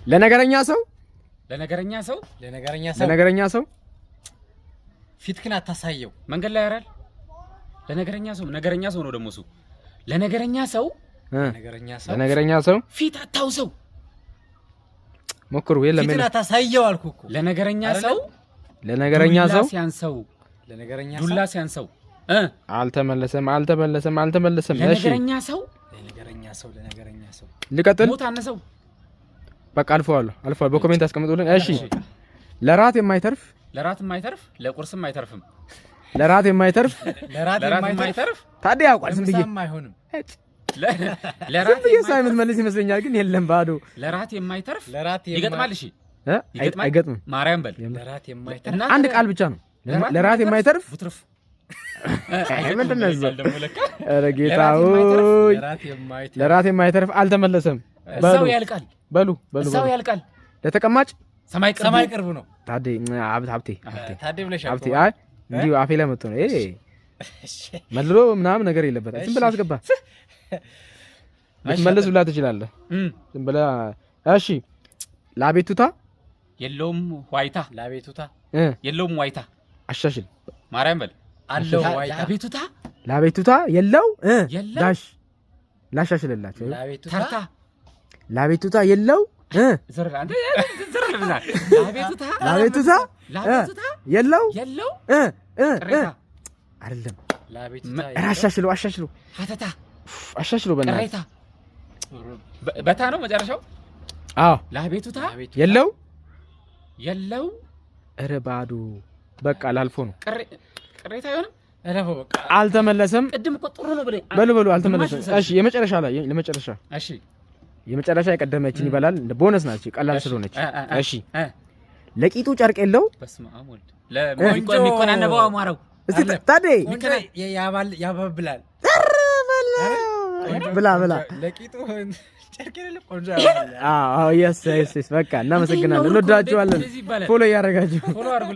ለነገረኛ ሰው ለነገረኛ ሰው ለነገረኛ ሰው ለነገረኛ ሰው ፊትክን አታሳየው። መንገድ ላይ ያራል። ለነገረኛ ሰው፣ ነገረኛ ሰው ነው ደግሞ እሱ። ለነገረኛ ሰው ነገረኛ ሰው ለነገረኛ ሰው ፊት አታውሰው። ሞክሩ። የለም። ፊትን የለም። አታሳየው አልኩህ እኮ። ለነገረኛ አይደለ? ሰው ለነገረኛ ዱላ ሰው ሲያንሰው ለነገረኛ ዱላ ሰው ሲያንሰው አልተመለሰም፣ አልተመለሰም፣ አልተመለሰም። እሺ። ለነገረኛ ሰው ለነገረኛ ሰው፣ ለነገረኛ ሰው ልቀጥል። ሞት አነሰው። በቃ አልፈዋለሁ፣ አልፈዋለሁ። በ comment አስቀምጡልን። እሺ፣ ለራት የማይተርፍ ለራት የማይተርፍ ለቁርስም አይተርፍም። ለራት የማይተርፍ ለራት ለራት የማይተርፍ የማይተርፍ ታዲያ ያውቋል። ዝም ብዬ ለምሳም አይሆንም። ዝም ለራት ብዬ ሳይ የምትመልስ ይመስለኛል፣ ግን የለም፣ ባዶ። ለራት የማይተርፍ ለራት ይገጥማል። እሺ። እ? ይገጥማል? አይገጥምም። ማርያም በል። ለራት የማይተርፍ እና አንድ ቃል ብቻ ነው። ለራት የማይተርፍ ቡትርፍ። ምንድን ነው እሱ? ደግሞ ለካ ኧረ ጌታ ለራት የማይተርፍ ሆይ! ለራት የማይተርፍ ለራት የማይተርፍ አልተመለሰም። እዛው በሉ። ያልቃል። በሉ በሉ እዛው በሉ። ያልቃል። ለተቀማጭ ሰማይ ቅርቡ። ሰማይ ቅርቡ ነው። ታዴ ሀብት ሀብቴ ሀብቴ ታዴ ብለሻል ሀብቴ እኮ። አይ፣ እንዲሁ አፌ ላይ መጥቶ ነው። ይሄ መልሎ ምናምን ነገር የለበትም። ዝም ብለህ አስገባ። ልትመለስ ብላ ትችላለህ። ዝም ብለህ እሺ። ለአቤቱታ የለውም ዋይታ። ለአቤቱታ የለውም ዋይታ። አሻሽል። ማርያም በል። አለው ዋይታ። ለአቤቱታ ለአቤቱታ የለው የለው dash ላሻሽልላቸው። ለአቤቱታ ተርታ። ለአቤቱታ የለው ዘር አንተ ዘር ለብዛ ለአቤቱታ ለአቤቱታ ለአቤቱታ የለው የለው እ እ እ ቅሬታ። አይደለም። ለአቤቱታ ኧረ አሻሽለው፣ አሻሽለው። ሀተታ። አሻሽለው በእናትህ። ቅሬታ በታ ነው መጨረሻው። አዎ። ለአቤቱታ ለአቤቱታ የለው የለው ኧረ ባዶ፣ በቃ ላልፎ ነው። ቅሬታ አይሆንም። እለፈው በቃ። አልተመለሰም። ቅድም እኮ ጥሩ ነው ብለህ በሉ በሉ፣ አልተመለሰም። ግማሹን እሺ፣ የመጨረሻ ላይ ለመጨረሻ እሺ። የመጨረሻ የቀደመችን ይበላል። እንደ ቦነስ ናቸው፣ ቀላል ስለሆነች። እሺ። ለቂጡ ጨርቅ የለው በስመ አብ ወልድ የሚኮናነበው አሟረው። እስቲ ታዴ። ቆንጆ ያባብላል። ብላ ብላ። ለቂጡ ጨርቅ የሌለው ቆንጆ ያባብላል። አዎ፣ yes። በቃ እናመሰግናለን፣ እንወዳችኋለን። እንደዚህ ይባላል። Follow እያደረጋችሁ Follow አድርጉ።